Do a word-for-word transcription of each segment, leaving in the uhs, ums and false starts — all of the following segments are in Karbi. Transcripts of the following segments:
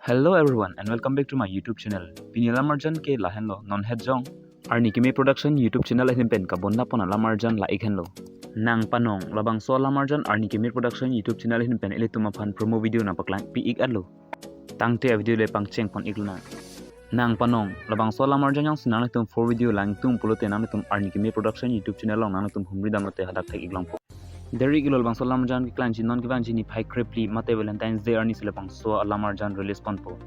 Hello everyone and welcome back to my YouTube channel. Pini alam arjan ke lahenlo, non het jong Arni Kimi Production YouTube channel ahin pen kabon lapon alam arjan la-ik henlo. Nang panong, labangso alam arjan Arni Kimi Production YouTube channel ahin pen ilitum aphan promo video nangpaklang pi-ik-etlo. Tangte a-video le pangcheng pon-iklo nang. Nang panong, labangso alam arjan jongsi nanglitum full video langtung pulote nanglitum Arni Kimi Production YouTube channel along nanglitum humri damlote hadak thek-ik longpo. Deri kilo labangso alam arjan keklangji non kevangji niphai krephli mate Valentine's Day arni si labangso alam arjan release ponpo.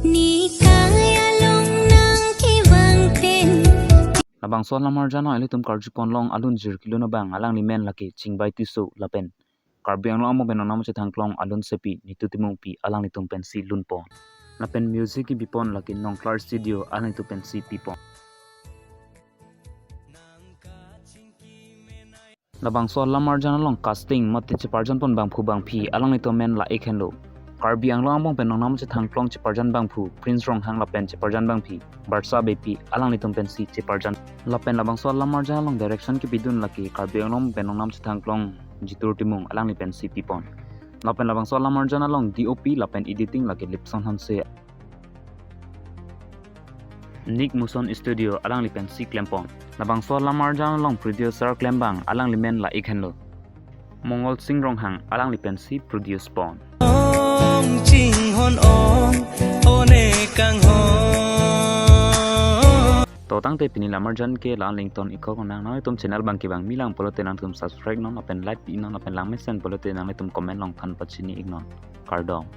Nikai along nang kevang pen. Labangso alam arjan ilitum karju pon long alun jirkilo nabang alangli men lake Chingbai Tisso lapen Karbi Anglong angbong pen nongnam chethang klong alun sepi Nitu Timungpi alanglitum pensi lunpon. Lapen music kebi pon lake Nongklar Studio alanglitum pensi pipon. Labangso alam arjan along casting mate cheparjan pon bangphu bangphi alanglitum men la-ik henlo. Karbi Anglong angbong pen nongnam chethang klong cheparjan bangphu Prince Ronghang lapen cheparjan bangphi Barsa Beypi alanglitum pensi cheparjan. Lapen labangso alam arjan along direction kepidun lake Karbi Anglong pen nongnam chethang klong Jitur Timung alangli pensi pipon. Lapen labangso alam arjan along D O P lapen editing lake Lipson Hanse. Nick Motion Studio alangli pensi klempon. Labangso alam arjan along producer klembang alangli men la-ik henlo. Mongol Sing Ronghang alangli pensi produce pon. Ong chinghon ong, one kanghon. To tangte pini alam arjan ke la-an le ington-ik kok nang, nanglitum channel abang kevang milang pulote nangtum subscribe non lapen like pi non lapen langmesen pulote nanglitum comment along than pachini-ik non. Kardom.